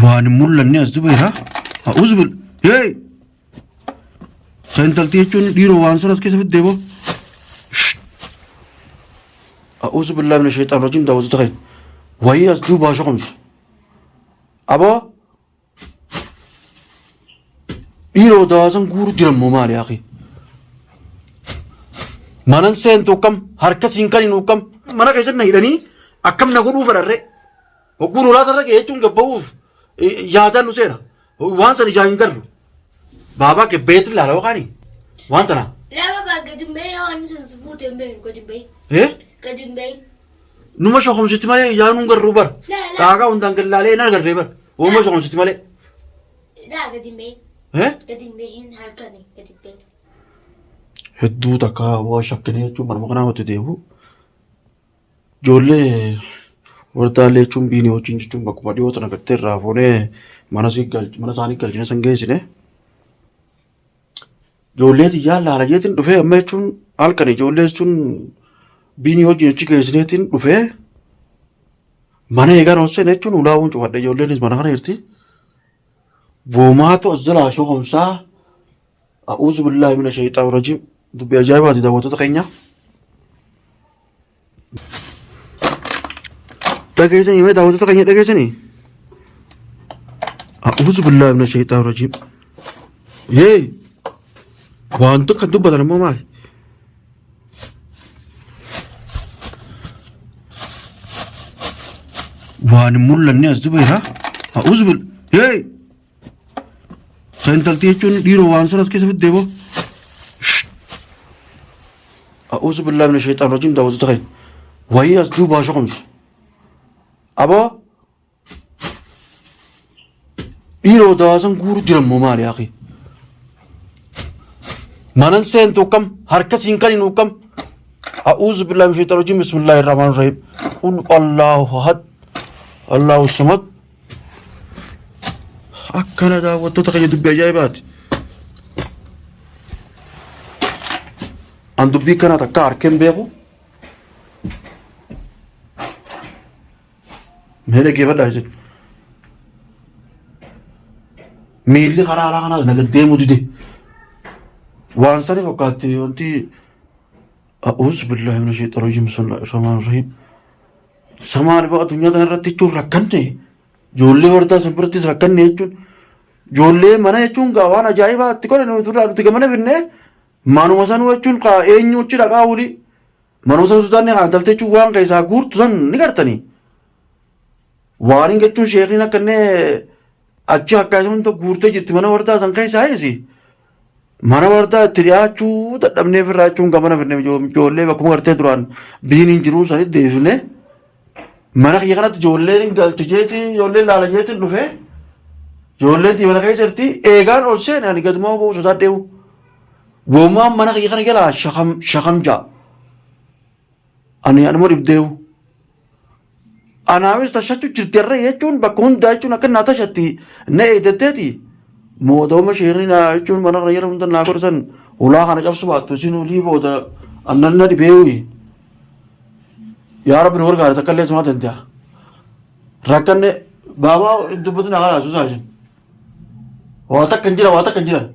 Waan hin mul'anne as duba jira. A'uuzu bil. Hey! Sa intalti jechuun dhiiroo waan sana as keessa fiddee boo. A'uuzu billaahi mina shayxaan rajiim daawwattoota keenya. Wayii as duubaa shoqomsu. Aboo dhiiroo dawaasan guuru jiran moo maali akhi? Manan seentu akkam harka siin kan hin akkam mana keessatti na hidhanii akkam na godhuu fedharree. Hogguun ulaa irra ga'e jechuun gabba'uuf yaadaan nu seena. Waan san ijaan hin garru. Baabaa gabbeetti ilaala yookaan waan tana. Lama baa gadi hin bahin waan isin si fuute hin beeknu gadi hin bahin. Eh? Gadi hin bahin. Numa shokomsitti malee ijaan nun garru bar. Laa laa. Xaaqaa hundaan gallaalee hin agarree bar. Uuma shokomsitti malee. Laa gadi hin bahin. Eh? Gadi hin bahin halkani gadi hin bahin. Hedduu takka waa shakkinee jechuun manuma kanaa watti deebi'u. Ijoollee wardaalee jechuun biinii wajjin jechuun bakkuma dhiyoo tana gartee irraa fuunee mana sii galch mana isaanii galchine san geessine. Ijoollee tiyyaa laala jeetiin dhufee amma jechuun halkan ijoollee jechuun biinii wajjin achi geessineetiin dhufee mana eegaan ol seene jechuun ulaawwan cufadhe ijoolleenis mana kana jirti. Boomaatu as jalaa shokomsaa A'uuzu billaahi mina shayxaan rajiim. Dubbii ajaa'ibaati daawwattoota keenya. Dhageessanii mee daawwattoota keenya dhageessanii? A'uuzu billaahi mina shayxaan rajiim. Yee! Waan tokko kan dubbatan immoo maali? Waan hin mul'anne as duba jira. A'uuzu billaahi. Yee! Sa intalti jechuun dhiiroo waan sana as keessa fiddee boo. A'uuzu billaahi mina shayxaan rajiim daawwattoota keenya. Wayii as duubaa shoqomsu. Aboo dhiiroo dawaasan guuru jiran moo maali akhi? Manan seentu akkam harka siin kan hin akkam. A'uuzu billaahi mina shayxaan rajiim bismillaahi rahmaani rahiim. Qul Allahu ahad Allahu samad. Akkana daawwattoota keenya dubbii ajaa'ibaati. An dubbii kana takka harkee hin beeku. Mee dhaggeeffadhaa isin. Miilli karaa alaa kanaas naga deemuu dide. Waan sani fakkaatti wanti a'uuzu billaahi mina shayxaani rajiim bismillaahi rahmaani rahiim. Samaan ba'a addunyaa kana irratti jechuun rakkanne ijoollee hordaa san birattis rakkanne jechuun ijoollee mana jechuun gaa waan ajaa'ibaa itti godhe nuti irraa nuti gamana finne manuma sanuu jechuun kaa eenyu achi dhaqaa wuli manuma sanuu sodaanne kaa intalti jechuun waan keessaa guurtu san ni gartanii. Waan hin jechuun sheekiin akka inni achi akka isa hunda guurtee jirti mana wardaa san keessaa eesi. Mana wardaa itti dhiyaachuu dadhabnee firraa jechuun gamana finne ijoollee bakkuma gartee duraan biiniin jiruu sanitti deebifne. Mana kiyya kanatti ijoolleen hin galche jeetiin ijoolleen laala jeetiin dhufe. Ijoolleen tii mana keessa jirti eegaan ol seene ani gadumaa ba'uu sodaadheewu. Womaan mana kiyya kana jalaa shakam shakam ja'a. Ani anuma dhibdeewu. Anaafis tashachu jirti har'a jechuun bakka hundaa jechuun akka naa tashatti na eegdatteeti. Mootooma sheekni naa jechuun mana kana jala hunda naa godhatan ulaa kana cabsu baattu isin olii booda annan na dhibeewi. Yaa Rabbi nu gargaara takka illee sumaa danda'a. Rakkanne baabaa hin dubbatin haa suusaa isin. Waa takka hin jira waa takka hin jiran.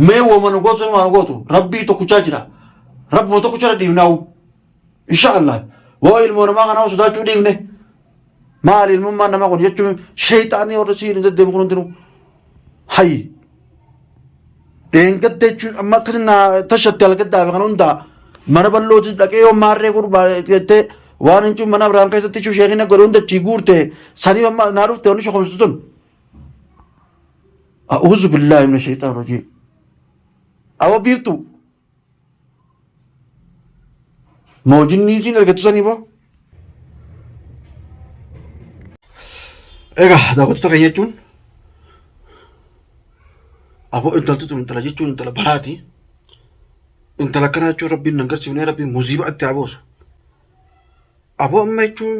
Mee wooma nu gootu nu gootu rabbii tokkichaa jira. Rabbuma tokkicha dhiifnaawu. Insha Allah. Woo ilmoo namaa kanaa sodaachuu dhiifne. Maali ilmummaan namaa kun jechuun sheeyxaanni warra siin deddeemu kun hundinuu. Hayyi. Dheengadda jechuun amma akkas naa tashatti algaddaa fi kan hundaa mana bal'ootis dhaqee yoo maarree gurbaa jettee waan hin cuun mana Abiraam keessatti jechuun sheekina godhe hunda achii guurte sanii amma naa dhufte wanni shokomsitu sun. A'uuzu billaahi mina sheeyxaan rajiim. Awwa biiftuu. Moo jinnii isiin argattu sanii boo? Egaa daawwattoota keenya jechuun aboo intalti tun intala jechuun intala balaati. Intala akkanaa jechuun rabbiin nan garsiifnee rabbiin muuziibaa itti haa boosu. Aboo amma jechuun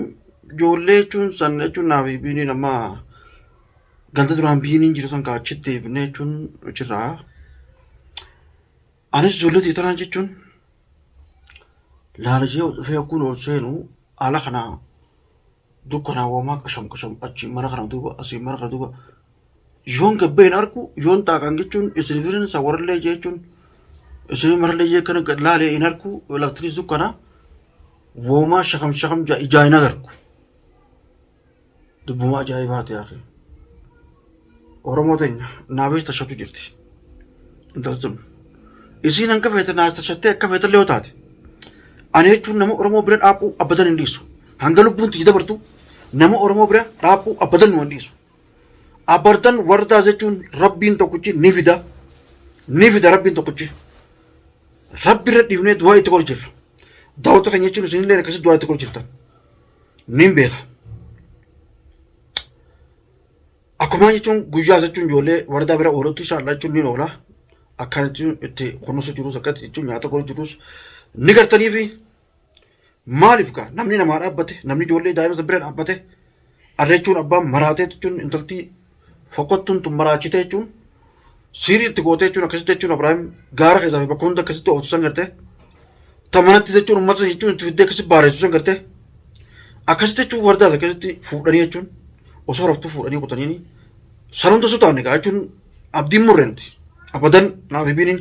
ijoollee jechuun san jechuun naaf biiniin amma ganda duraan biiniin jiru san kaachitti deebinee jechuun achirraa. Anis ijoollee tiyya tanaan jechuun laalajee dhufee akkuun ol seenu haala kana Dukkanaa waamaa qasham qasham achi mana kana duuba asii mana kana duuba yoon gabbeen arku yoon xaaqaan jechuun isin firin sawarallee jechuun isin marallee jee kana gad laalee hin arku laftinis dukkanaa woomaa shakam shakam ijaa hin agarku. Dubbuma ajaa'ibaati yaaqi. Oromoo teenya naafis tashatu jirti. Intalti tun. Isiin hanga feete naas tashattee akka feetellee yoo taate. Ani jechuun nama Oromoo bira dhaaphuu abadan hin dhiisu. Hanga lubbuun tiyya dabartu nama Oromoo bira dhaaphuu abadan nu hin dhiisu. Abardan wardaa jechuun rabbiin tokkichi ni fida. Ni fida rabbiin tokkichi. Rabbi irra dhiifnee du'aa itti godhu jirra. Daawwattoota keenya jechuun isinillee akkasitti du'aa itti godhu jirtan. Nin beeka. Akkumaan jechuun guyyaa jechuun ijoollee wardaa bira oolutti inshallah jechuun ni oola. Akkaan jechuun itti kunuunsa jirus akkatti jechuun nyaata godhu jirus ni gartanii fi maaliif gaa namni namaa dhaabbate namni ijoollee daa'ima san bira dhaabbate arra jechuun abbaan maraatee jechuun intalti fokkottuun tun maraachitee jechuun siirii itti gootee jechuun akkasitti jechuun Abiraahim gaara keessaa fi bakka hunda akkasitti ooltu san gartee ta manatti jechuun uummata jechuun itti fiddee akkasitti baareessu san gartee akkasitti jechuun wardaas akkasitti fuudhanii jechuun osoo raftuu fuudhanii kutaniini san hunda sodaanne gaa jechuun abdiin murre nuti abadan naaf hibiiniin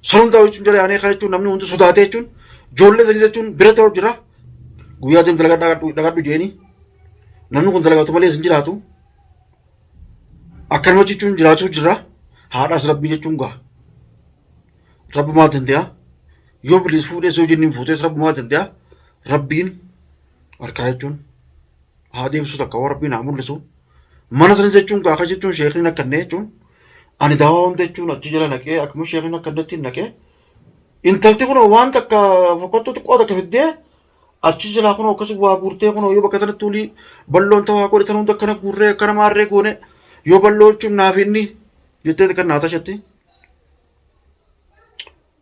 san hunda jechuun jala yaanee kana jechuun namni hundi sodaatee jechuun ijoollee sanii jechuun bira ta'u jira guyyaa deemte lagadhu dhagadhu jeeni namni kun dalagatu malee hin jiraatu. Akkanuma jechuun jiraachuu jira. Haadhaas rabbii jechuun gaha. Rabbumaa danda'a. Yoo bilis fuudhees yoo jinniin fuutees rabbumaa danda'a. Rabbiin harkaa jechuun haa deemsu takka hoo rabbiin haa mul'isu. Mana sanis jechuun gaaka jechuun sheekni nakkannee jechuun ani daawaa hunda jechuun achi jala naqee akkuma sheekni nakkannetti naqee intalti kun waan takka fokkottuu xiqqoo takka fiddee Achi jalaa kunoo akkas waa guurtee kunoo yoo bakka tanatti olii balloon tawaa godhe tan hunda akkana guurree akkana maarree goone yoo balloo jechuun naaf inni jettee kan naa tashatti.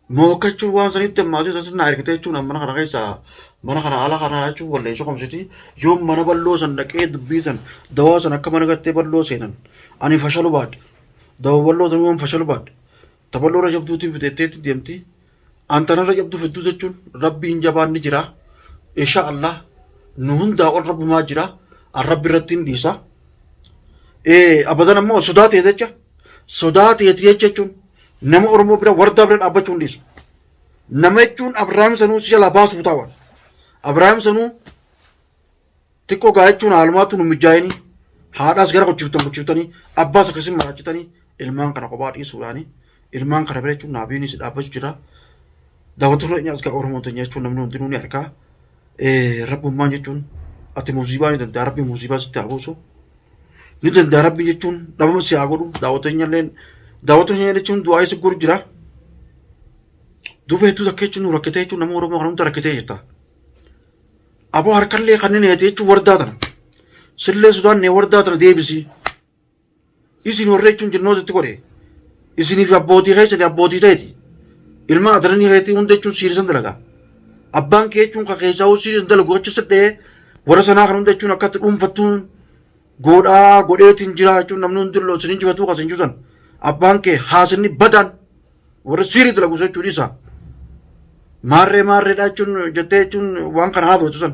Mookachuun waan sanitti ammaasii sasis naa ergitee jechuun mana kana keessaa mana kana ala kana jechuun walleessuu qabsiti yoo mana balloo san dhaqee dubbii san dawaa san akka mana gartee balloo seenan ani fashalu baadhe dawaa balloo san waan fashalu baadhe ta balloo irra jabduutiin fideetteetti deemti. An tanarra jabdu fidduu jechuun rabbiin jabaan ni jira. Insha Allah nu hundaa ol rabbumaa jira. An rabbi irratti hin dhiisa. Abadan ammoo sodaa ta'e jecha sodaa ta'e jecha jechuun nama Oromoo bira wardaa bira dhaabbachuu hin dhiisu. Nama jechuun Abrahaam sanuu si jalaa baasuu ta'a. Abrahaam sanuu Xiqqoo gaa jechuun haalumaatu nu mijaa'ini haadhaas gara kuchiftan kuchiftanii abbaas akkasii maraachitanii ilmaan kana kophaa dhiisuudhaani ilmaan kana bira jechuun naabiinis dhaabbachuu jira. Daawwattoota keenyaas gaa Oromoon teenya jechuun namni hundinuu ni argaa. Rabbummaan jechuun ati muuziibaa ni danda'a rabbi muuziibaa sitti haa buusu. Ni danda'a rabbi jechuun dhabama si haa godhu daawwattoota keenya illee daawwattoota keenya jechuun du'aa isa godhu jira. Duuba hedduu takka jechuun nu rakkitee jechuun nama Oromoo kana hunda rakkitee jirta. Aboo harkallee kan inni heete jechuun wardaa tana. Sillee sodaannee wardaa tana deebisi. Isin warra jechuun jinnoota itti godhe. Isiniif abbootii keessanii abbootii ta'eeti. Ilma adaranii keetii hunda jechuun siirisan dalagaa. Abbaan kee jechuun kan keessaa hoo siirisan dalagu achi sidhee warra sanaa kan hunda jechuun akkatti dhuunfattuun godhaa godheetiin jira jechuun namni hundi isin injifatuu kan isin juusan. Abbaan kee haasinni badaan warra siirii dalagu jechuun isa. Maarree maarreedha jechuun jettee jechuun waan kana haasoftu san.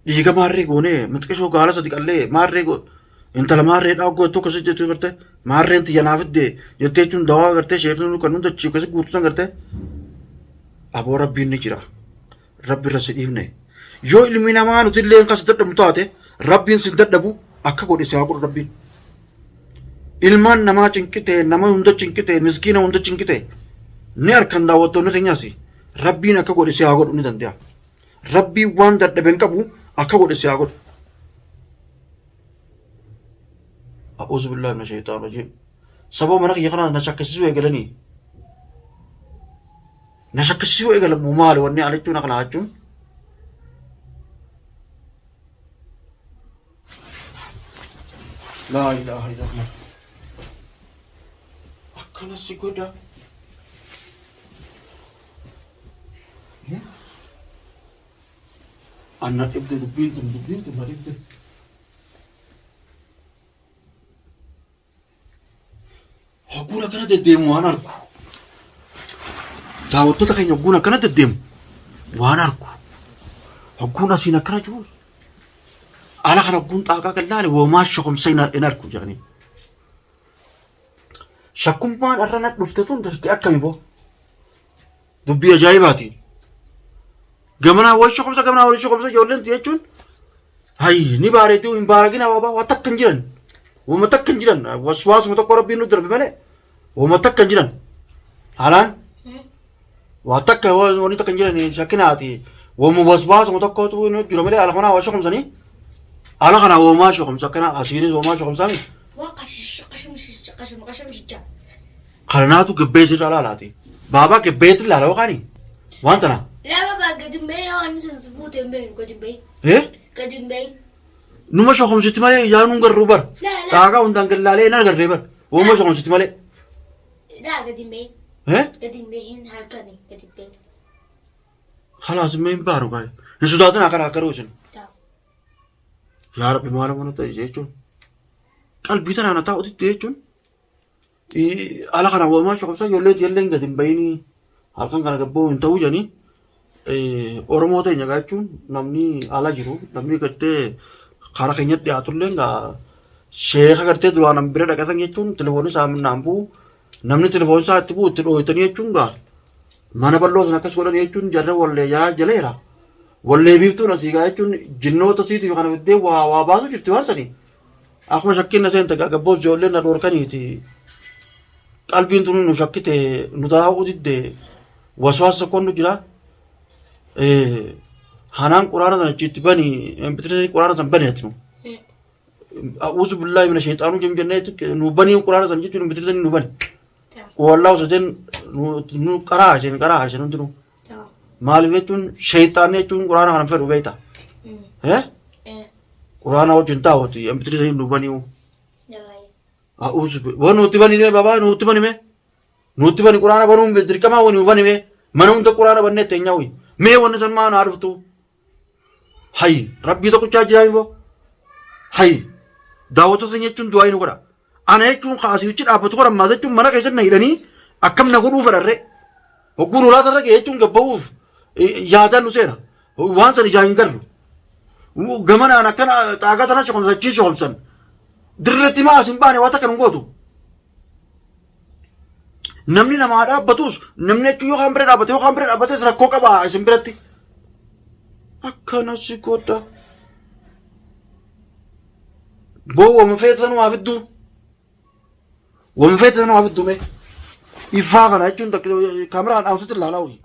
Dhiiga maarree goonee mixqishoo gaala sadi qallee maarree intala maarreedhaa gootu akkasii jechuu gartee maarreen tiyya naa fidde jettee jechuun dawaa gartee sheekni kan hunda akkasii guutu san gartee aboo rabbiin ni jira. Rabbi irra si dhiifne. Yoo ilmi namaa nuti illee kan si dadhabnu taate rabbiin si dadhabu akka godhe si haa godhu rabbiin. Ilmaan namaa cinqite nama hunda cinqite miskiina hunda cinqite ni arkan daawwattoonni keenyaas rabbiin akka godhe si haa godhu ni danda'a. Rabbiin waan dadhabe hin qabu akka godhe si haa godhu. A'uuzu billaahi mina shaytaan rajiim. Sababa mana kiyya kanaa na shakkisiisuu eegalanii. Na shakkisiisuu eegalamu maali wanni ani jechuun akkanaa jechuun. Laa ilaaha illallah. Akkana si godha. Anna dhibde dubbiin tun dubbiin tun na dhibde. Hogguun akkana deddeemu waan argu. Daawwattoota keenya hogguun akkana deddeemu waan argu. Hogguun asiin akkana jiru. Ala kana hogguun xaaqaa kan laale woomaa shokomsa hin arku jedhanii. Shakkummaan irra na dhufte tun akkami boo? Dubbii ajaa'ibaati. Gamanaa wal shokomsa gamanaa wal shokomsa ijoolleen jechuun hayyi ni baareetii hin baaragin ababaa waa takka hin jiran. Wama takka hin jiran waswaasuma tokko rabbiin nu darbe malee wama takka hin jiran. Haalaan waa takka wanni takka hin jiran shakkinaati. Wama waswaasuma tokkotu nu jira malee ala kanaa waa shokomsanii. Ala kanaa wamaa shokomsa akkana asiinis wamaa shokomsaami. Waa qashish qasham qasham qasham jechaa. Kananaatu gabbee sirraa laalaati. Baabaa gabbeetti laala yookaani waan tana. Laa baabaa gadi hin bahin waan isin fuute hin beeknu gadi hin bahin. Eh? Gadi hin bahin. Numa shokomsitti malee yaa nuun garruu bar. Laa laa. Xaagaa hundaan gad laalee hin agarree bar. Uuma shokomsitti malee. Laa gadi hin bahin. Eh? Gadi hin bahin halkani gadi hin bahin. Khalaas mee hin baaru gaa'e. Hin sodaatin akkana akka isin. Taa. Yaa Rabbi maal mana ta'e jechuun. Qalbii tanaan haa taa'utti jechuun. Ala kana walumaa shokomsaa ijoollee ijoolleen gadi hin bayinii halkan kana gabboo hin ta'uu jedhanii Oromoo teenya gaa jechuun namni ala jiru namni gartee karaa keenyatti dhiyaatullee gaa sheeka gartee duraan an bira dhaqatan jechuun telefoonni isaa naan bu'u namni telefoonni isaa itti bu'u itti dhooytanii jechuun gaa mana bal'oo sana akkas godhanii jechuun jarra wallee jaraa jaleera. Wallee biiftuun asii gaa jechuun jinnoota siitii kana fiddee waa waa baasu jirti waan sanii. Akkuma shakkiin na seente gaa gabboos ijoolleen na dhoorkaniiti. Qalbiin tun nu shakkite nu taa'uu didde waswaasa tokkoon nu jira. Hanaan quraana sana achitti bani empitirisi quraana sana bani ati nu. A'uuzu billaahi mina sheexaanuu jam jennee nu banii quraana sana jechuun empitirisi nu bani. Wallaa osoo jeen nu qaraa isheen qaraa isheen hundinuu. Maaliif jechuun sheexaanni jechuun quraana kana hin fedhu beekta. Quraana wajjin taa'uti empitirisi sana nu baniu. A'uuzu waan nuti bani mee babaa nuti bani mee nuti bani quraana banuun dirqamaa wani nu bani mee mana hunda quraana bannee teenyaa wayi mee wanni san maa naa dhuftu hayi rabbii tokkochaa jiraa immoo hayi daawwattoota teenya jechuun du'aa nu godha ana jechuun kaasii achi dhaabbatu godhan maas jechuun mana keessatti na hidhanii akkam na godhuu fedharree hogguun ulaa tarra ga'e jechuun gabba'uuf yaadaan nu seena waan san ijaan hin garru gamanaan akkana xaagaa tana shokomsan achiin shokomsan dirretti maa as hin baane waa takka nu gootu. Namni namaa dhaabbatus namni jechuun yookaan bira dhaabbate yookaan bira dhaabbates rakkoo qaba isin biratti. Akkana si godha. Boo wama feetan waa fidduu. Wama feetan waa fidduu mee. Ifaa kana jechuun kaameraan dhaamsutti ilaalaa hoyi.